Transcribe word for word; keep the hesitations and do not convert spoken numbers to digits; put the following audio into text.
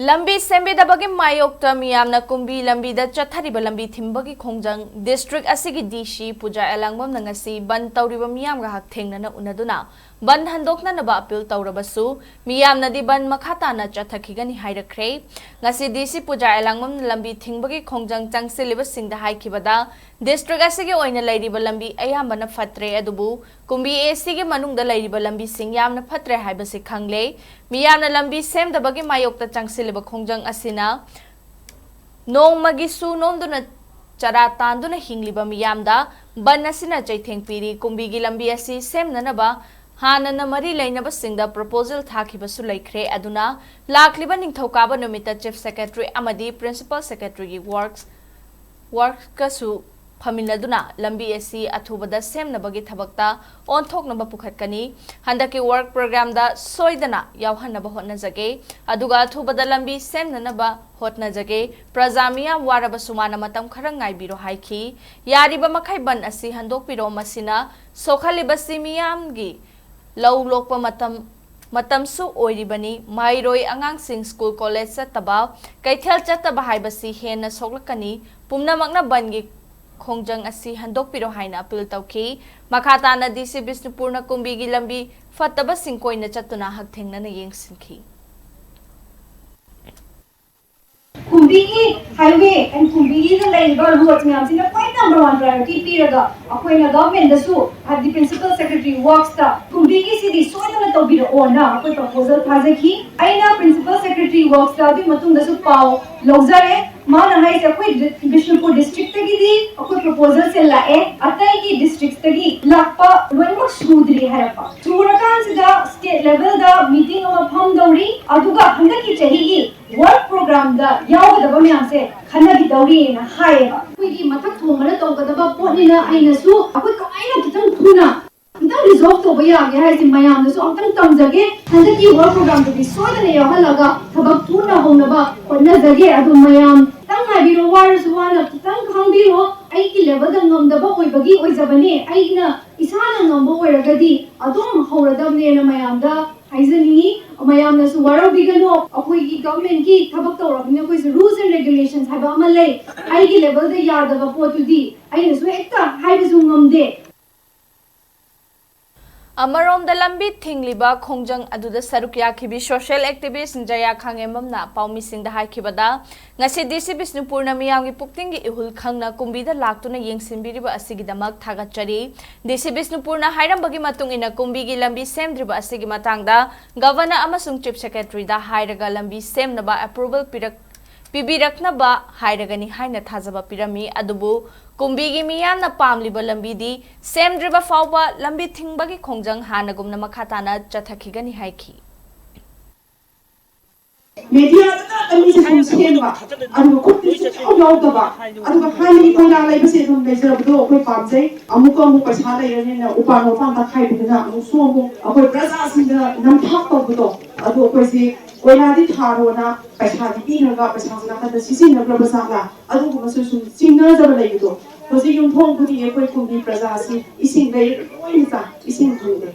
ꯂꯝꯕꯤ ꯁꯦꯝꯕꯤꯗꯕꯒꯤ ꯃꯥꯌꯣꯛꯇ ꯃꯤꯌꯥꯝꯅ ꯀꯨꯝꯕꯤ ꯂꯝꯕꯤꯗ ꯆꯠꯊꯔꯤꯕ ꯂꯝꯕꯤ ꯊꯤꯡꯕꯒꯤ ꯈꯣꯡꯖꯪ꯫ ꯗꯤꯁꯇ꯭ꯔꯤꯛ ꯑꯁꯤꯒꯤ ꯗꯤ ꯁꯤ ꯄꯨꯖꯥ ꯑꯦꯂꯥꯡꯕꯝꯅ ꯉꯁꯤ ꯕꯟ ꯇꯧꯔꯤꯕ ꯃꯤꯌꯥꯝꯒ ꯍꯛꯊꯦꯡꯅꯅ ꯎꯅꯗꯨꯅ ꯕꯟ ꯍꯟꯗꯣꯛꯅꯅꯕ ꯑꯄꯤꯜ ꯇꯧꯔꯕꯁꯨ, ꯃꯤꯌꯥꯝꯅꯗꯤ ꯕꯟ ꯃꯈꯥ ꯇꯥꯅ ꯆꯠꯊꯈꯤꯒꯅꯤ ꯍꯥꯏꯔꯛꯈ꯭ꯔꯦ꯫ ꯉꯁꯤ ꯗꯤ ꯁꯤ ꯄꯨꯖꯥ ꯑꯦꯂꯥꯡꯕꯝꯅ ꯂꯝꯕꯤ ꯊꯤꯡꯕꯒꯤ ꯈꯣꯡꯖꯪ ꯆꯪꯁꯤꯜꯂꯤꯕꯁꯤꯡꯗ ꯍꯥꯏꯈꯤꯕꯗ, ꯗꯤꯁꯇ꯭ꯔꯤꯛ ꯑꯁꯤꯒꯤ ꯑꯣꯏꯅ ꯂꯩꯔꯤꯕ ꯂꯝꯕꯤ ꯑꯌꯥꯝꯕꯅ ꯐꯠꯇ꯭ꯔꯦ, ꯑꯗꯨꯕꯨ ꯀꯨꯝꯕꯤ ꯑꯦ ꯁꯤꯒꯤ ꯃꯅꯨꯡꯗ ꯂꯩꯔꯤꯕ ꯂꯝꯕꯤꯁꯤꯡ ꯌꯥꯝꯅ ꯐꯠꯇ꯭ꯔꯦ ꯍꯥꯏꯕꯁꯤ ꯈꯪꯂꯦ꯫ ꯃꯤꯌꯥꯝꯅ ꯂꯝꯕꯤ ꯁꯦꯝꯗꯕꯒꯤ ꯃꯥꯌꯣꯛꯇ ꯆꯪꯁꯤꯜꯂꯤꯕ ꯈꯣꯡꯖꯪ ꯑꯁꯤꯅ ꯅꯣꯡꯃꯒꯤ ꯁꯨ ꯅꯣꯝꯗꯨꯅ ꯆꯔꯥ ꯇꯥꯟꯗꯨꯅ ꯍꯤꯡꯂꯤꯕ ꯃꯤꯌꯥꯝꯗ ꯕꯟ ꯑꯁꯤꯅ ꯆꯩꯊꯦꯡ ꯄꯤꯔꯤ꯫ ꯀꯨꯝꯕꯤꯒꯤ ꯂꯝꯕꯤ ꯑꯁꯤ ꯁꯦꯝꯅꯅꯕ ꯍꯥꯟꯅꯅ ꯃꯔꯤ ꯂꯩꯅꯕꯁꯤꯡꯗ ꯄ꯭ꯔꯣꯄꯣꯖꯦꯜ ꯊꯥꯈꯤꯕꯁꯨ ꯂꯩꯈ꯭ꯔꯦ꯫ ꯑꯗꯨꯅ ꯂꯥꯛꯂꯤꯕ ꯅꯤꯡꯊꯧꯀꯥꯕ ꯅꯨꯃꯤꯠꯇ ꯆꯤꯐ ꯁꯦꯀ꯭ꯔꯦꯇꯔꯤ ꯑꯃꯗꯤ ꯄ꯭ꯔꯤꯟꯁꯤꯄꯥꯜ ꯁꯦꯀ꯭ꯔꯦꯇꯔꯤꯒꯤ ꯋꯥꯔꯛꯁ ꯋꯥꯔꯛꯀꯁꯨ ꯐꯝꯃꯤꯟꯅꯗꯨꯅ ꯂꯝꯕꯤ ꯑꯁꯤ ꯑꯊꯨꯕꯗ ꯁꯦꯝꯅꯕꯒꯤ ꯊꯕꯛꯇ ꯑꯣꯟꯊꯣꯛꯅꯕ ꯄꯨꯈꯠꯀꯅꯤ꯫ ꯍꯟꯗꯛꯀꯤ ꯋꯥꯔꯛ ꯄ꯭ꯔꯣꯒ꯭ꯔꯥꯝꯗ ꯁꯣꯏꯗꯅ ꯌꯥꯎꯍꯟꯅꯕ ꯍꯣꯠꯅꯖꯒꯦ, ꯑꯗꯨꯒ ꯑꯊꯨꯕꯗ ꯂꯝꯕꯤ ꯁꯦꯝꯅꯅꯕ ꯍꯣꯠꯅꯖꯒꯦ꯫ ꯄ꯭ꯔꯖꯥ ꯃꯤꯌꯥꯝ ꯋꯥꯔꯕꯁꯨ ꯃꯥꯅ ꯃꯇꯝ ꯈꯔ ꯉꯥꯏꯕꯤꯔꯣ ꯍꯥꯏꯈꯤ꯫ ꯌꯥꯔꯤꯕ ꯃꯈꯩ ꯕꯟ ꯑꯁꯤ ꯍꯟꯗꯣꯛꯄꯤꯔꯣ, ꯃꯁꯤꯅ ꯁꯣꯛꯍꯜꯂꯤꯕꯁꯤ ꯃꯤꯌꯥꯝꯒꯤ ꯂꯧ ꯂꯣꯛꯄ ꯃꯇꯝ, ꯃꯇꯝꯁꯨ ꯑꯣꯏꯔꯤꯕꯅꯤ꯫ ꯃꯍꯩꯔꯣꯏ ꯑꯉꯥꯡꯁꯤꯡ ꯁ꯭ꯀꯨꯜ ꯀꯣꯂꯦꯖ ꯆꯠꯇꯕ, ꯀꯩꯊꯦꯜ ꯆꯠꯇꯕ ꯍꯥꯏꯕꯁꯤ ꯍꯦꯟꯅ ꯁꯣꯛꯂꯛꯀꯅꯤ꯫ ꯄꯨꯝꯅꯃꯛꯅ ꯕꯟꯒꯤ ꯈꯣꯡꯖꯪ ꯑꯁꯤ ꯍꯟꯗꯣꯛꯄꯤꯔꯣ ꯍꯥꯏꯅ ꯑꯄꯤꯜ ꯇꯧꯈꯤ꯫ ꯃꯈꯥ ꯇꯥꯅ ꯗꯤ ꯁꯤ ꯕꯤꯁꯅꯨꯄꯨꯔꯅ ꯀꯨꯝꯕꯤꯒꯤ ꯂꯝꯕꯤ ꯐꯠꯇꯕꯁꯤꯡ ꯀꯣꯏꯅ ꯆꯠꯇꯨꯅ ꯍꯛꯊꯦꯡꯅꯅ ꯌꯦꯡꯁꯤꯟꯈꯤ꯫ ꯀꯨꯝꯕꯤꯒꯤ highway and ꯀꯨꯝꯕꯤꯒꯤꯗ ꯂꯩꯔꯤꯕ road ꯃꯌꯥꯝꯁꯤꯅ ꯈ꯭ꯋꯥꯏ number one priority ꯄꯤꯔꯒ ꯑꯩꯈꯣꯏꯅ governmentꯗꯁꯨ, ꯍꯥꯏꯕꯗꯤ principal secretary worksꯇ ꯀꯨꯝꯕꯤꯒꯤꯁꯤꯗꯤ ꯁꯣꯏꯗꯅ ꯇꯧꯕꯤꯔꯛꯑꯣꯅ ꯑꯩꯈꯣꯏ proposal ꯊꯥꯖꯈꯤ꯫ ꯑꯩꯅ principal secretary worksꯇ ꯑꯗꯨꯒꯤ ꯃꯇꯨꯡꯗꯁꯨ ꯄꯥꯎ ꯂꯧꯖꯔꯦ꯫ ꯃꯥꯅ ꯍꯥꯏꯁꯦ ꯑꯩꯈꯣꯏ ꯗꯤ-, ꯕꯤꯁꯅꯨꯄꯨꯔ districtꯇꯒꯤꯗꯤ ꯑꯩꯈꯣꯏ proposalꯁꯦ ꯂꯥꯛꯑꯦ, ꯑꯇꯩꯒꯤ districtꯇꯒꯤ ꯂꯥꯛꯄ ꯂꯣꯏꯅꯃꯛ ꯁꯨꯗ꯭ꯔꯤ ꯍꯥꯏꯔꯛꯄ꯫ ꯁꯨꯔꯀꯥꯟꯁꯤꯗ state levelꯗ meeting ꯑꯃ ꯐꯝꯗꯧꯔꯤ, ꯑꯗꯨꯒ ꯍꯟꯗꯛꯀꯤ ꯆꯍꯤꯒꯤ work programꯗ ꯌꯥꯎꯒꯗꯕ ꯃꯌꯥꯝꯁꯦ ꯈꯟꯅꯈꯤꯗꯧꯔꯤꯅ ꯍꯥꯏꯌꯦꯕ꯫ ꯑꯩꯈꯣꯏꯒꯤ ꯃꯊꯛ ꯊꯣꯡꯕꯅ ꯇꯧꯒꯗꯕ ꯄꯣꯠꯅꯤꯅ ꯑꯩꯅꯁꯨ ꯑꯩꯈꯣꯏ ꯀꯃꯥꯏꯅ ꯈꯤꯇꯪ ꯊꯨꯅ ꯈꯤꯇꯪ resolve ꯇꯧꯕ ꯌꯥꯒꯦ ꯍꯥꯏꯁꯦ ꯃꯌꯥꯝꯗꯁꯨ ꯑꯃꯨꯛꯇꯪ ꯇꯝꯖꯒꯦ꯫ ꯍꯟꯗꯛꯀꯤ work programꯗꯨꯗꯤ ꯁꯣꯏꯗꯅ ꯌꯥꯎꯍꯜꯂꯒ ꯊꯕꯛ ꯊꯨꯅ ꯍꯧꯅꯕ ꯍꯣꯠꯅꯖꯒꯦ꯫ ꯑꯗꯨ ꯃꯌꯥꯝ ꯈꯤꯇꯪ ꯉꯥꯏꯕꯤꯔꯣ, ꯋꯥꯔꯁꯨ ꯋꯥꯅ ꯈꯤꯇꯪ ꯈꯥꯡꯕꯤꯔꯣ꯫ ꯑꯩꯒꯤ levelꯗ ꯉꯝꯗꯕ ꯑꯣꯏꯕꯒꯤ ꯑꯣꯏꯖꯕꯅꯦ꯫ ꯑꯩꯅ ꯏꯁꯥꯅ ꯉꯝꯕ ꯑꯣꯏꯔꯒꯗꯤ ꯑꯗꯨꯝ ꯍꯧꯔꯗꯕꯅꯦꯅ ꯃꯌꯥꯝꯗ ꯍꯥꯏꯖꯅꯤꯡꯉꯤ꯫ ꯃꯌꯥꯝꯅꯁꯨ ꯋꯥꯔꯧꯕꯤꯒꯅꯨ, ꯑꯩꯈꯣꯏꯒꯤ ꯒꯚꯔꯟꯃꯦꯟꯠꯀꯤ ꯊꯕꯛ ꯇꯧꯔꯕꯅꯤꯅ ꯑꯩꯈꯣꯏꯁꯨ ꯔꯨꯜꯁ ꯑꯦꯟ ꯔꯦꯒꯨꯂꯦꯁꯟꯁ ꯍꯥꯏꯕ ꯑꯃ ꯂꯩ꯫ ꯑꯩꯒꯤ ꯂꯦꯚꯦꯜꯗ ꯌꯥꯗꯕ ꯄꯣꯠꯇꯨꯗꯤ ꯑꯩꯅꯁꯨ ꯍꯦꯛꯇ ꯍꯥꯏꯕꯁꯨ ꯉꯝꯗꯦ꯫ ꯑꯃꯔꯣꯝꯗ ꯂꯝꯕꯤ ꯊꯤꯡꯂꯤꯕ ꯈꯣꯡꯖꯪ ꯑꯗꯨꯗ ꯁꯔꯨꯛ ꯌꯥꯈꯤꯕꯤ ꯁꯣꯁꯤꯌꯦꯜ ꯑꯦꯛꯇꯤꯚꯤꯁ꯭ꯠ ꯖꯌꯥ ꯈꯥꯉꯦꯝꯕꯝꯅ ꯄꯥꯎꯃꯤꯁꯤꯡꯗ ꯍꯥꯏꯈꯤꯕꯗ, ꯉꯁꯤ ꯗꯤ ꯁꯤ ꯕꯤꯁꯅꯨꯄꯨꯔꯅ ꯃꯤꯌꯥꯝꯒꯤ ꯄꯨꯛꯅꯤꯡꯒꯤ ꯏꯍꯨꯜ ꯈꯪꯅ ꯀꯨꯝꯕꯤꯗ ꯂꯥꯛꯇꯨꯅ ꯌꯦꯡꯁꯤꯟꯕꯤꯔꯤꯕ ꯑꯁꯤꯒꯤꯗꯃꯛ ꯊꯥꯒꯠꯆꯔꯤ꯫ ꯗꯤ ꯁꯤ ꯕꯤꯁꯅꯨꯄꯨꯔꯅ ꯍꯥꯏꯔꯝꯕꯒꯤ ꯃꯇꯨꯡ ꯏꯟꯅ ꯀꯨꯝꯕꯤꯒꯤ ꯂꯝꯕꯤ ꯁꯦꯝꯗ꯭ꯔꯤꯕ ꯑꯁꯤꯒꯤ ꯃꯇꯥꯡꯗ ꯒꯚꯔꯅꯔ ꯑꯃꯁꯨꯡ ꯆꯤꯐ ꯁꯦꯀ꯭ꯔꯦꯇꯔꯤꯗ ꯍꯥꯏꯔꯒ ꯂꯝꯕꯤ ꯁꯦꯝꯅꯕ ꯑꯦꯄ꯭ꯔꯨꯚꯦꯜ ꯄꯤꯔꯛ ꯄꯤꯕꯤꯔꯛꯅꯕ ꯍꯥꯏꯔꯒꯅꯤ ꯍꯥꯏꯅ ꯊꯥꯖꯕ ꯄꯤꯔꯝꯃꯤ꯫ ꯑꯗꯨꯕꯨ ꯀꯨꯝꯕꯤꯒꯤ ꯃꯤꯌꯥꯝꯅ ꯄꯥꯝꯂꯤꯕ ꯂꯝꯕꯤꯗꯤ ꯁꯦꯝꯗ꯭ꯔꯤꯕ ꯐꯥꯎꯕ ꯂꯝꯕꯤ ꯊꯤꯡꯕꯒꯤ ꯈꯣꯡꯖꯪ ꯍꯥꯟꯅꯒꯨꯝꯅ ꯃꯈꯥ ꯇꯥꯅ ꯆꯠꯊꯈꯤꯒꯅꯤ ꯍꯥꯏꯈꯤ꯫ ꯃꯦꯗꯤꯌꯥꯗꯅ ꯂꯝꯕꯤꯁꯦ ꯁꯨꯝ ꯁꯦꯝꯕ, ꯑꯗꯨꯒ ꯈꯨꯠꯇꯤ ꯁꯨꯡꯌꯥꯎ ꯌꯥꯎꯗꯕ, ꯑꯗꯨꯒ ꯍꯥꯟꯅꯒꯤ ꯀꯣꯏꯂꯥ ꯂꯩꯕꯁꯦ ꯑꯗꯨꯝ ꯂꯩꯖꯕꯗꯣ ꯑꯩꯈꯣꯏ ꯄꯥꯝꯖꯩ꯫ ꯑꯃꯨꯛꯀ ꯑꯃꯨꯛ ꯄꯩꯁꯥ ꯂꯩꯔꯅꯤꯅ ꯎꯄꯥꯜ ꯋꯥꯄꯥꯜ ꯇꯛꯈꯥꯏꯕꯗꯨꯅ ꯑꯃꯨꯛꯁꯨ ꯑꯃꯨꯛ ꯑꯩꯈꯣꯏ ꯄ꯭ꯔꯖꯥꯁꯤꯡꯗ ꯅꯝꯊꯥꯛ ꯇꯧꯕꯗꯣ, ꯑꯗꯨ ꯑꯩꯈꯣꯏꯁꯤ ꯀꯣꯏꯂꯥꯗꯤ ꯊꯥꯔꯣꯅ ꯄꯩꯁꯥꯗꯤ ꯄꯤꯈ꯭ꯔꯒ ꯄꯩꯁꯥꯁꯤ ꯅꯥꯀꯟꯗ ꯁꯤꯖꯤꯟꯅꯈ꯭ꯔꯕ ꯖꯥꯠꯂꯥ, ꯑꯗꯨꯒꯨꯝꯕꯁꯨ ꯁꯨꯝ ꯆꯤꯡꯅꯖꯕ ꯂꯩꯕꯗꯣ꯫ ꯍꯧꯖꯤꯛ ꯌꯨꯝꯊꯣꯡ ꯈꯨꯗꯤꯡꯒꯤ ꯑꯩꯈꯣꯏ ꯀꯨꯝꯕꯤ ꯄ꯭ꯔꯖꯥꯁꯤ ꯏꯁꯤꯡ ꯂꯩꯔꯒ ꯂꯣꯏꯅ ꯆꯥꯏ, ꯏꯁꯤꯡ ꯐꯪꯗꯦ꯫